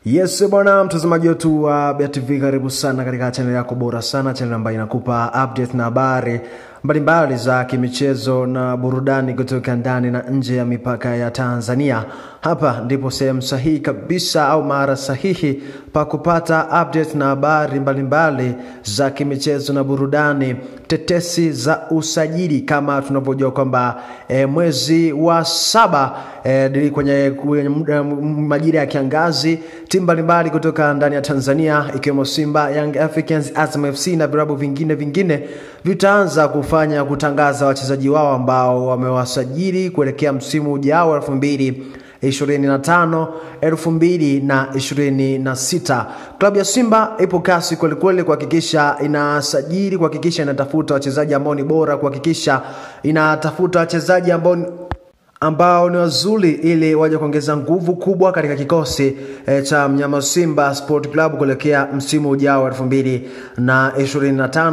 Yes bwana mtazamaji wetu wa Bea TV, karibu sana katika channel yako bora sana, channel ambayo inakupa update na habari mbalimbali za kimichezo na burudani kutoka ndani na nje ya mipaka ya Tanzania. Hapa ndipo sehemu sahihi kabisa au mara sahihi pa kupata update na habari mbalimbali za kimichezo na burudani, tetesi za usajili. Kama tunavyojua kwamba mwezi wa saba kwenye majira ya kiangazi, timu mbalimbali kutoka ndani ya Tanzania ikiwemo Simba, Young Africans, Azam FC na vilabu vingine vitaanza kufanya kutangaza wachezaji wao ambao wamewasajili kuelekea msimu ujao 2025 2026. Klabu ya Simba ipo kasi kweli kweli kuhakikisha inasajili, kuhakikisha inatafuta wachezaji ambao ni bora, kuhakikisha inatafuta wachezaji ambao ni wazuri ili waje kuongeza nguvu kubwa katika kikosi cha mnyama Simba Sport Club kuelekea msimu ujao 2025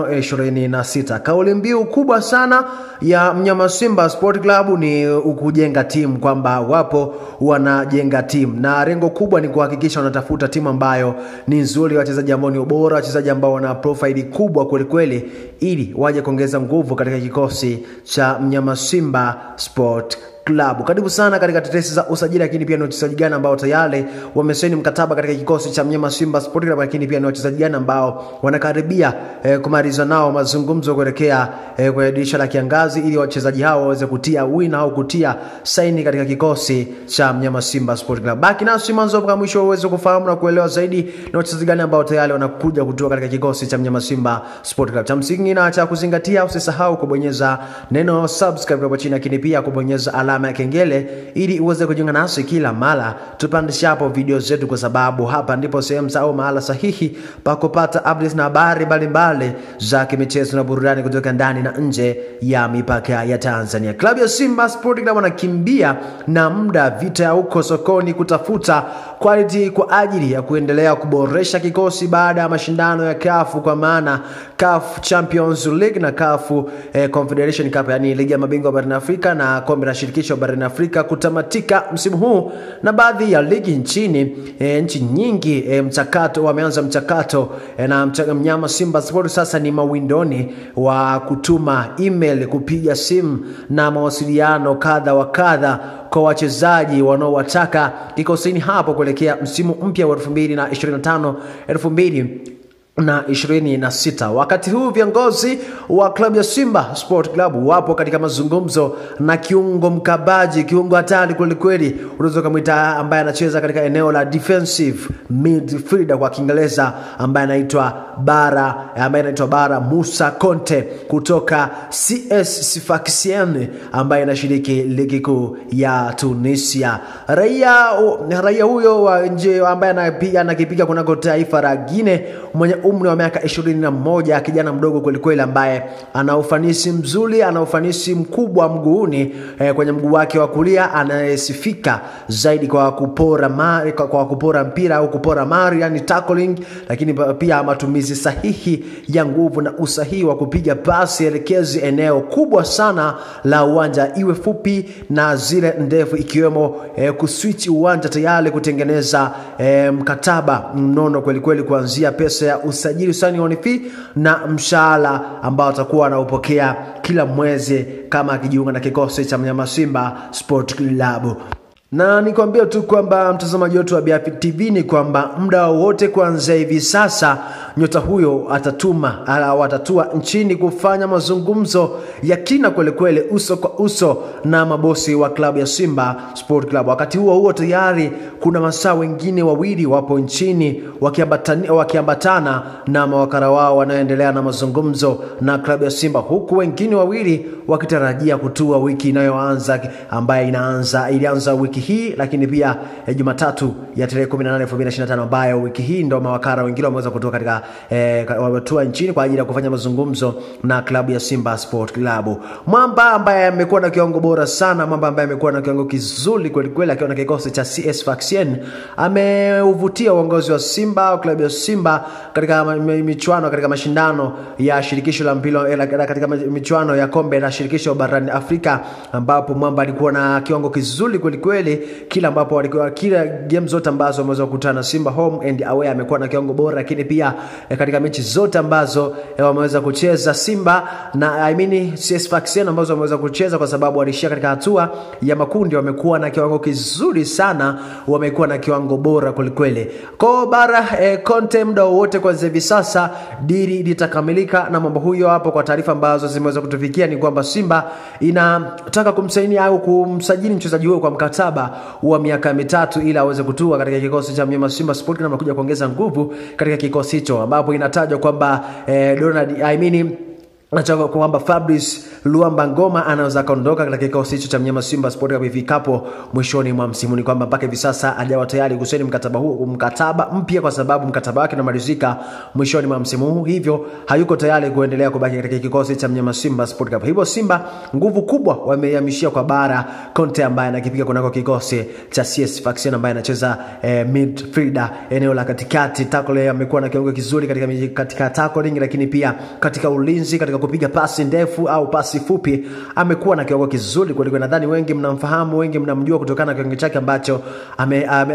2026. Kauli mbiu kubwa sana ya mnyama Simba Sport Club ni kujenga timu, kwamba wapo wanajenga timu na lengo kubwa ni kuhakikisha wanatafuta timu ambayo ni nzuri, wachezaji ambao ni bora, wachezaji ambao wana profile kubwa kweli kweli ili waje kuongeza nguvu katika kikosi cha mnyama Simba Sport Club. Karibu sana katika tetesi za usajili, lakini pia ni wachezaji gani ambao tayari wamesaini mkataba katika kikosi cha mnyama Simba Sport Club, lakini pia ni wachezaji gani ambao wanakaribia kumaliza nao mazungumzo kuelekea kwenye dirisha la kiangazi ili wachezaji hao waweze kutia wina au kutia saini katika kikosi cha mnyama Simba Sport Club. Baki nasi mwanzo mpaka mwisho uweze kufahamu na kuelewa zaidi ni wachezaji gani ambao tayari wanakuja kutoka katika kikosi cha mnyama Simba Sport Club. Cha msingi na cha kuzingatia, usisahau kubonyeza neno subscribe hapo chini, lakini pia kubonyeza alama ya kengele ili uweze kujiunga nasi kila mara tupandishapo video zetu, kwa sababu hapa ndipo sehemu au mahala sahihi pa kupata updates na habari mbalimbali za kimichezo na burudani kutoka ndani na nje ya mipaka ya Tanzania. Klabu ya Simba Sport Club wanakimbia na muda, vita huko sokoni kutafuta quality kwa ajili ya kuendelea kuboresha kikosi baada ya mashindano ya CAF, kwa maana CAF Champions League na CAF Confederation Cup, yani ligi ya mabingwa barani Afrika na kombe la shirikisho barani Afrika kutamatika msimu huu, na baadhi ya ligi nchini nchi nyingi mchakato wameanza mchakato na mnyama Simba Sport sasa ni mawindoni wa kutuma email, kupiga simu na mawasiliano kadha wa kadha kwa wachezaji wanaowataka kikosini hapo kuelekea msimu mpya wa 2025 2026. Wakati huu viongozi wa klabu ya Simba Sport Club wapo katika mazungumzo na kiungo mkabaji, kiungo hatari kweli kweli, unaweza kumuita, ambaye anacheza katika eneo la defensive midfielder kwa Kiingereza, ambaye anaitwa Bara Musa Conte kutoka CS Sfaxien ambaye anashiriki ligi kuu ya Tunisia. Raia huyo wa nje ambaye anakipiga kunako taifa la Guinea, mwenye umri wa miaka 21, kijana mdogo kweli kweli ambaye ana ufanisi mzuri, ana ufanisi mkubwa mguuni, kwenye mguu wake wa kulia, anayesifika zaidi kwa kupora mari, kwa kupora mpira au kupora mari, yani tackling, lakini pia matumizi sahihi ya nguvu na usahihi wa kupiga pasi elekezi eneo kubwa sana la uwanja, iwe fupi na zile ndefu, ikiwemo kuswitch uwanja tayari kutengeneza mkataba mnono kweli kweli, kuanzia pesa ya usajili signing on fee na mshahara ambao atakuwa anaupokea kila mwezi kama akijiunga na kikosi cha mnyama Simba Sport Club. Na nikwambia tu kwamba mtazamaji wetu wa Bea TV ni kwamba muda wote kuanzia hivi sasa nyota huyo atatuma au atatua nchini kufanya mazungumzo ya kina kweli kweli, uso kwa uso na mabosi wa klabu ya Simba Sport Club. Wakati huo huo tayari kuna masaa wengine wawili wapo nchini wakiambatana na mawakala wao wanaoendelea na mazungumzo na klabu ya Simba, huku wengine wawili wakitarajia kutua wiki inayoanza ambayo ilianza wiki hii, lakini pia Jumatatu ya tarehe 18 2025, ambayo wiki hii ndo mawakala wengine wameweza kutoka katika wametua nchini kwa ajili ya kufanya mazungumzo na klabu ya Simba Sport Club. Mwamba ambaye amekuwa na kiwango bora sana, mwamba ambaye amekuwa na kiwango kizuri kweli kweli akiwa na kikosi cha CS Sfaxien, ameuvutia uongozi wa Simba, klabu ya Simba katika michuano, katika mashindano ya shirikisho la mpira, katika michuano ya kombe la shirikisho barani Afrika, ambapo mwamba alikuwa na kiwango kizuri kweli kweli kila ambapo alikuwa, kila game zote ambazo ameweza kukutana Simba home and away amekuwa na kiwango bora, lakini pia katika mechi zote ambazo wameweza kucheza Simba na CS Sfaxien ambazo wameweza kucheza, kwa sababu walishia katika hatua ya makundi, wamekuwa na kiwango kizuri sana, wamekuwa na kiwango bora kweli kweli. Kwa bara Conte muda wote kwa hivi sasa dili litakamilika na mambo huyo hapo. Kwa taarifa ambazo zimeweza kutufikia ni kwamba Simba inataka kumsaini au kumsajili mchezaji huyo kwa mkataba wa miaka 3 ili aweze kutua katika kikosi cha mnyama Simba Sport Club na kuja kuongeza nguvu katika kikosi hicho, ambapo inatajwa kwamba kwamba Fabrice Luamba Ngoma anaweza kaondoka katika kikosi hicho cha mnyama Simba Sport Club ifikapo mwishoni mwa msimu. Ni kwamba mpaka hivi sasa hajawa tayari kusaini mkataba huu, mkataba mpya, kwa sababu mkataba wake unamalizika mwishoni mwa msimu huu, hivyo hayuko tayari kuendelea kubaki katika kikosi cha mnyama Simba Sport Club. Hivyo Simba nguvu kubwa wamehamishia kwa bara Conte ambaye anakipiga kunako kikosi cha CS Sfaxien ambaye anacheza midfielder eneo la katikati. Tackle amekuwa na kiwango kizuri katika tackling, lakini pia katika ulinzi, katika kupiga pasi ndefu au pasi fupi amekuwa na kiwango kizuri kweli kweli. Nadhani wengi mnamfahamu, wengi mnamjua kutokana na kiwango chake ambacho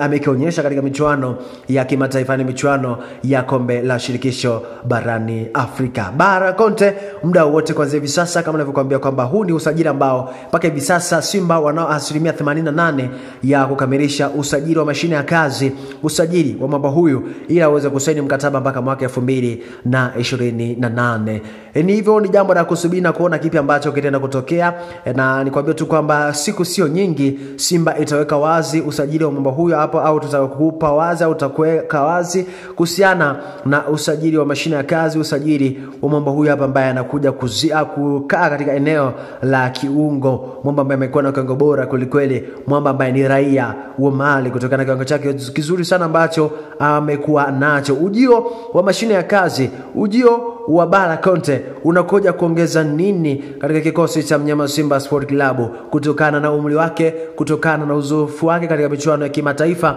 amekionyesha katika michuano ya kimataifa, ni michuano ya kombe la shirikisho barani Afrika. Bara Conte muda wote kuanzia hivi sasa, kama nilivyokuambia kwamba huu ni usajili ambao mpaka hivi sasa Simba wanao 88% ya kukamilisha usajili wa mashine ya kazi, usajili wa mwamba huyu ili aweze kusaini mkataba mpaka mwaka 2028. Ni hivyo, ni jambo la kusubiri na kuona kipi ambacho kitaenda kutokea, na nikwambie tu kwamba siku sio nyingi Simba itaweka wazi usajili wa mwamba huyo hapo, au tutakupa wazi au tutakuweka wazi kuhusiana na usajili wa mashine ya kazi, usajili wa mwamba huyo hapa ambaye anakuja kukaa katika eneo la kiungo, mwamba ambaye amekuwa na kiwango bora kweli kweli, mwamba ambaye ni raia wa Mali kutokana na kiwango chake kizuri sana ambacho amekuwa nacho. Ujio wa mashine ya kazi, ujio wa Bara Conte unakuja kuongeza nini katika kikosi cha mnyama Simba Sport Club kutokana na umri wake, kutokana na uzoefu wake katika michuano ya kimataifa?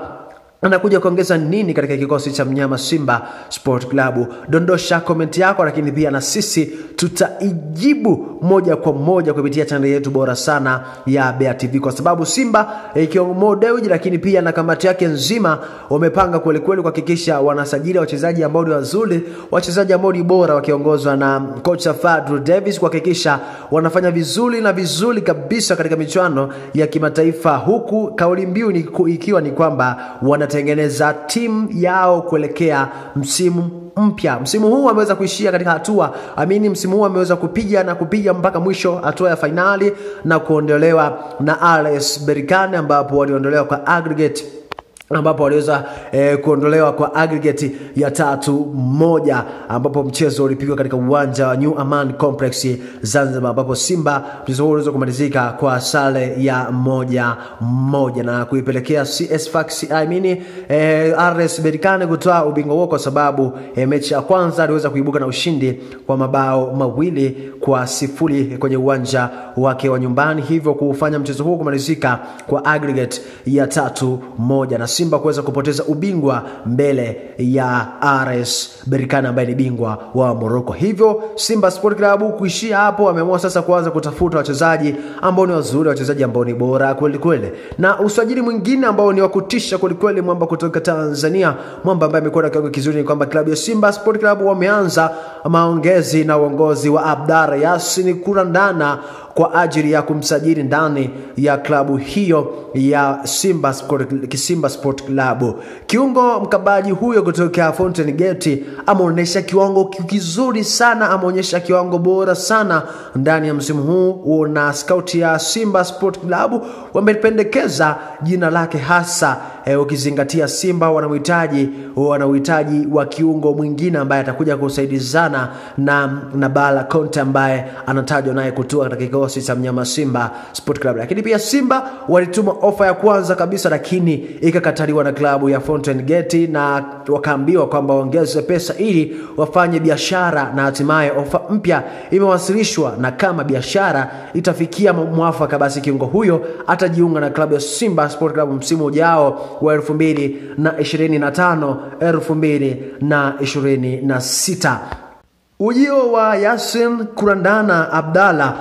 Anakuja kuongeza nini katika kikosi cha mnyama Simba Sport Club? Dondosha comment yako, lakini pia na sisi tutaijibu moja kwa moja kupitia channel yetu bora sana ya Bea TV, kwa sababu Simba ikiwa Mo Dewji lakini pia na kamati yake nzima wamepanga kweli kweli kuhakikisha wanasajili wachezaji ambao ni wazuri, wachezaji ambao ni bora, wakiongozwa na kocha Fadlu Davis kuhakikisha wanafanya vizuri na vizuri kabisa katika michuano ya kimataifa, huku kauli mbiu ikiwa ni kwamba wanatengeneza timu yao kuelekea msimu mpya. Msimu huu ameweza kuishia katika hatua, msimu huu ameweza kupiga na kupiga mpaka mwisho hatua ya finali na kuondolewa na RS Berkane, ambapo waliondolewa kwa aggregate ambapo waliweza kuondolewa kwa aggregate ya 3-1, ambapo mchezo ulipigwa katika uwanja wa New Aman Complex Zanzibar, ambapo Simba mchezo huo uliweza kumalizika kwa sare ya 1-1 na kuipelekea CS Sfax RS Berkane kutoa ubingwa huo, kwa sababu mechi ya kwanza aliweza kuibuka na ushindi kwa mabao 2-0 kwenye uwanja wake wa nyumbani, hivyo kufanya mchezo huo kumalizika kwa aggregate ya 3-1 na Simba kuweza kupoteza ubingwa mbele ya RS Berkane ambaye ni bingwa wa Morocco. Hivyo Simba Sport Club kuishia hapo, wameamua sasa kuanza kutafuta wachezaji ambao ni wazuri, wachezaji ambao ni bora kweli kweli. Na usajili mwingine ambao ni wa kutisha kweli kweli, mwamba kutoka Tanzania, mwamba ambaye amekuwa na kiwango kizuri, ni kwamba klabu ya Simba Sport Club wameanza maongezi na uongozi wa Abdara Yasin Kurandana kwa ajili ya kumsajili ndani ya klabu hiyo ya Simba Sport Club. Kiungo mkabaji huyo kutoka Fountain Gate ameonyesha kiwango kizuri sana, ameonyesha kiwango bora sana ndani ya msimu huu, na scout ya Simba Sport Club wamependekeza jina lake hasa ukizingatia Simba wana uhitaji wa kiungo mwingine ambaye atakuja kusaidizana na Bala Conte ambaye anatajwa naye kutua katika kikosi cha mnyama Simba Sport Club. Lakini pia Simba walituma ofa ya kwanza kabisa, lakini ikakataliwa na klabu ya Fountain Gate na wakaambiwa kwamba waongeze pesa ili wafanye biashara, na hatimaye ofa mpya imewasilishwa, na kama biashara itafikia mwafaka basi kiungo huyo atajiunga na klabu ya Simba Sport Club msimu ujao wa 2025 2026. Ujio wa Yasin Kurandana Abdalla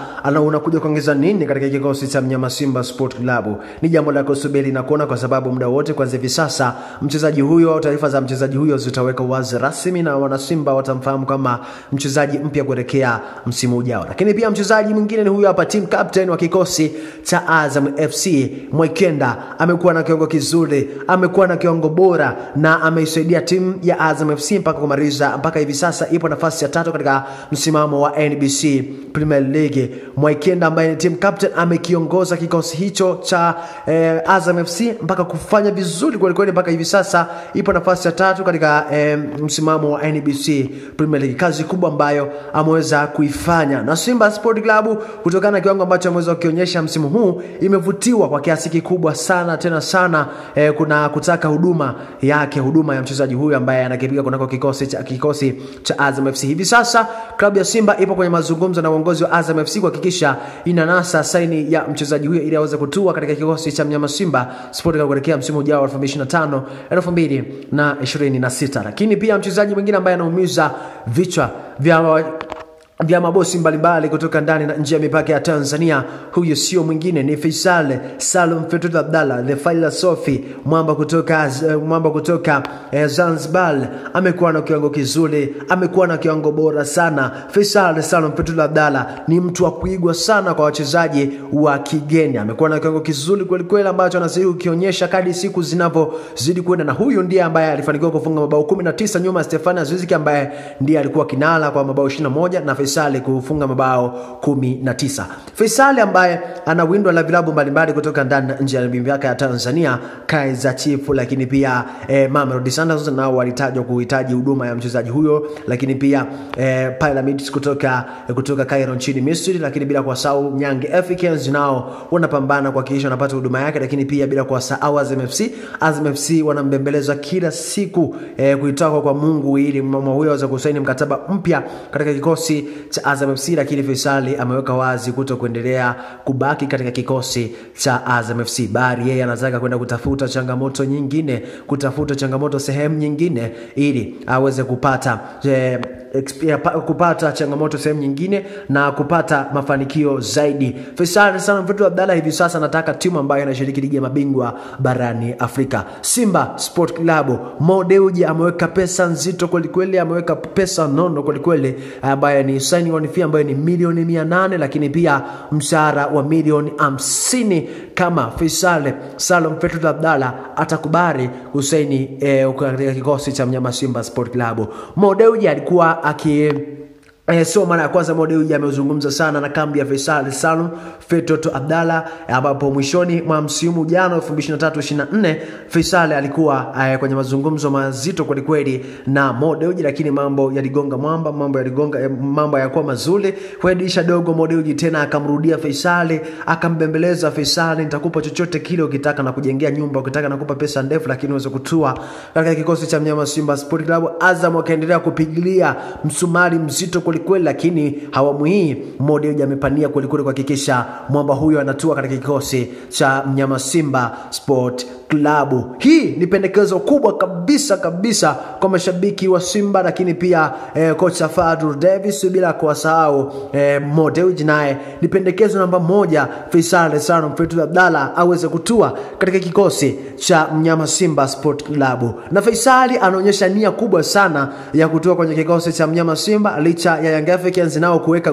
unakuja kuongeza nini katika kikosi cha mnyama Simba Sport Club? Ni jambo la kusubiri na kuona, kwa sababu muda wote kuanzia hivi sasa mchezaji huyo au taarifa za mchezaji huyo zitaweka wazi rasmi na wana Simba watamfahamu kama mchezaji mpya kuelekea msimu ujao. Lakini pia mchezaji mwingine ni huyo hapa, team captain wa kikosi cha Azam FC Mwikenda. Amekuwa na kiwango kizuri, amekuwa na kiwango bora na ameisaidia timu ya Azam FC mpaka kumaliza, mpaka hivi sasa ipo nafasi ya 3 katika msimamo wa NBC Premier League. Mwikenda ambaye ni team captain amekiongoza kikosi hicho cha Azam FC mpaka kufanya vizuri kweli kweli, mpaka hivi sasa ipo nafasi ya 3 katika msimamo wa NBC Premier League. Kazi kubwa ambayo ameweza kuifanya. Na Simba Sport Club kutokana na kiwango ambacho ameweza kukionyesha msimu huu imevutiwa kwa kiasi kikubwa sana tena sana, kuna kutaka huduma yake, huduma ya mchezaji huyu ambaye anakipiga kunako kikosi cha Azam FC. Hivi sasa klabu ya Simba ipo kwenye mazungumzo na uongozi wa Azam FC kuhakikisha inanasa saini ya mchezaji huyo ili aweze kutua katika kikosi cha mnyama Simba Sport Club kuelekea msimu ujao wa 2025 2026. Lakini pia mchezaji mwingine ambaye anaumiza vichwa vya mabosi mbalimbali kutoka ndani na nje ya mipaka ya Tanzania, huyu sio mwingine ni Faisal Salum Fetuta Abdalla, the philosophy, mwamba kutoka Zanzibar. Amekuwa na kiwango kizuri, amekuwa na kiwango bora sana. Faisal Salum Fetuta Abdalla ni mtu wa kuigwa sana kwa wachezaji wa kigeni. Amekuwa na kiwango kizuri kweli kweli ambacho anazidi kukionyesha kadri siku zinavyozidi kwenda, na huyu ndiye ambaye alifanikiwa kufunga mabao 19 nyuma ya Stefano Aziz ambaye ndiye alikuwa kinara kwa mabao 21 na Faisal kufunga mabao 19. Faisal ambaye anawindwa na vilabu mbalimbali kutoka ndani na nje ya mipaka ya Tanzania, Kaizer Chiefs, lakini pia Mamelodi Sundowns nao walitajwa kuhitaji huduma ya mchezaji huyo, lakini pia Pyramids kutoka Cairo nchini Misri, lakini bila kuwasahau Nyange Africans nao wanapambana kuhakikisha wanapata huduma yake, lakini pia bila kuwasahau Azam FC. Azam FC wanambembeleza kila siku kuitoka kwa Mungu ili mama huyo aweze kusaini mkataba mpya katika kikosi cha Azam FC, lakini Faisal ameweka wazi kuto kuendelea kubaki katika kikosi cha Azam FC, bali yeye anataka kwenda kutafuta changamoto nyingine, kutafuta changamoto sehemu nyingine ili aweze kupata kupata changamoto sehemu nyingine na kupata mafanikio zaidi. Faisal Salum Fetuta Abdalla hivi sasa anataka timu ambayo inashiriki ligi ya mabingwa barani Afrika. Simba Sport Club, Mo Dewji ameweka pesa nzito kweli kweli, ameweka pesa nono kweli kweli ambayo ni signing on fee ambayo ni milioni 800, lakini pia mshahara wa milioni 50 kama Faisal Salum Fetuta Abdalla atakubali kusaini katika kikosi cha mnyama Simba Sport Club. Mo Dewji alikuwa sio mara ya kwanza Mo Dewji amezungumza sana na kambi ya Faisal Salum Fetuta Abdalla, ambapo mwishoni mwa msimu jana 2023-24 Faisal alikuwa kwenye mazungumzo mazito kweli kweli na Mo Dewji, lakini mambo yaligonga mwamba, mambo hayakuwa mazuri. Kwa dirisha dogo Mo Dewji tena akamrudia Faisal, akambembeleza Faisal, nitakupa chochote kile ukitaka na kujengea nyumba, ukitaka nakupa pesa ndefu, lakini uweze kutua katika kikosi cha mnyama Simba Sport Club. Azam akaendelea kupigilia msumari mzito kweli kweli, lakini hawamu hii Mo Dewji amepania kweli kweli kuhakikisha mwamba huyo anatua katika kikosi cha mnyama Simba Sport Club. Hii ni pendekezo kubwa kabisa kabisa kwa mashabiki wa Simba, lakini pia kocha Fadlu Davis, bila kuwasahau Mo Dewji naye ni pendekezo namba 1, Faisal Salum Fetuta Abdalla aweze kutua katika kikosi cha mnyama Simba Sport Club. Na Faisal anaonyesha nia kubwa sana ya kutua kwenye kikosi cha mnyama Simba licha ya Young Africans nao kuweka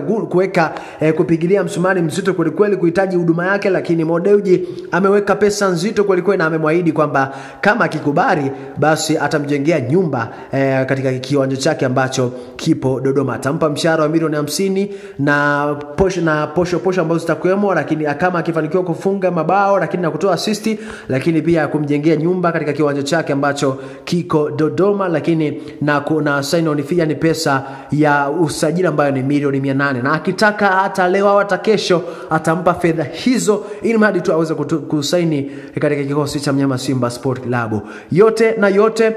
kupigilia msumari mzito kweli kweli kuhitaji huduma yake, lakini Mo Dewji ameweka pesa nzito kweli kweli na amemwahidi kwamba kama akikubali basi atamjengea nyumba katika kiwanja chake ambacho kipo Dodoma. Atampa mshahara wa milioni 50 na posho ambazo zitakuwemo, lakini kama akifanikiwa kufunga mabao lakini na kutoa assist, lakini pia kumjengea nyumba katika kiwanja chake ambacho kiko Dodoma, lakini na kuna sign on fee, ni pesa ya usajili ambayo ni milioni 800, na akitaka hata leo au hata kesho atampa fedha hizo ili mradi tu aweze kusaini katika kikosi cha mnyama Simba Sport Club. Yote na yote,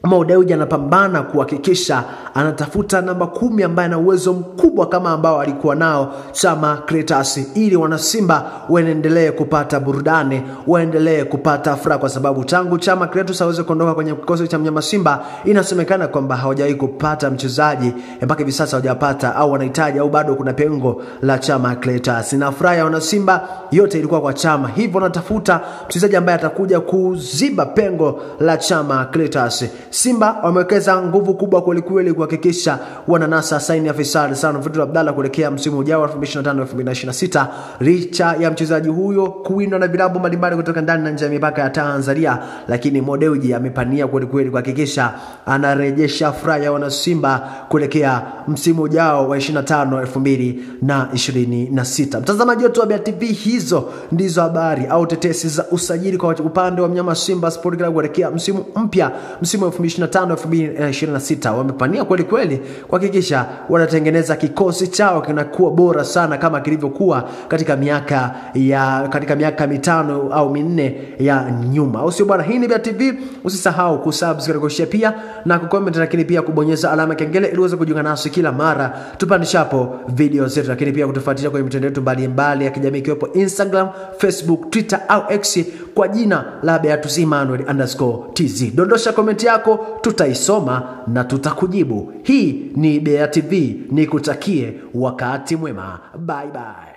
Mo Dewji anapambana kuhakikisha anatafuta namba 10 ambaye ana uwezo mkubwa kama ambao alikuwa nao Chama Clatous, ili wanasimba waendelee kupata burudani, waendelee kupata furaha, kwa sababu tangu Chama Clatous aweze kuondoka kwenye kikosi cha mnyama Simba inasemekana kwamba hawajawahi kupata mchezaji mpaka hivi sasa, hawajapata au wanahitaji au bado kuna pengo la Chama Clatous. Na furaha ya wanasimba yote ilikuwa kwa Chama, hivyo wanatafuta mchezaji ambaye atakuja kuziba pengo la Chama Clatous. Simba wamewekeza nguvu kubwa kweli kweli kuhakikisha wananasa saini ya Faisal Salum Fidel Abdalla kuelekea msimu ujao 2025-2026, licha ya mchezaji huyo kuwindwa na vilabu mbalimbali kutoka ndani na nje ya mipaka ya Tanzania, lakini Mo Dewji amepania kweli kweli kuhakikisha anarejesha furaha ya wanasimba kuelekea msimu ujao wa 25-2026. Mtazamaji wetu wa Bea TV, hizo ndizo habari au tetesi za usajili kwa upande wa mnyama Simba Sport Club kuelekea msimu mpya, msimu 2025-2026. Wamepania kweli kweli kuhakikisha wanatengeneza kikosi chao kinakuwa bora sana kama kilivyokuwa katika miaka 5 au 4 ya nyuma. Au sio bwana? Hii ni Bea TV, usisahau kusubscribe, kushare pia na kucomment, lakini pia kubonyeza alama kengele ili uweze kujiunga nasi kila mara tupandishapo video zetu, lakini pia kutufuatilia kwenye mitandao yetu mbalimbali ya kijamii ikiwepo Instagram, Facebook, Twitter au X kwa jina la Beatus Emmanuel _TZ. Dondosha comment yako, tutaisoma na tutakujibu. Hii ni Bea TV, nikutakie wakati mwema. Bye bye.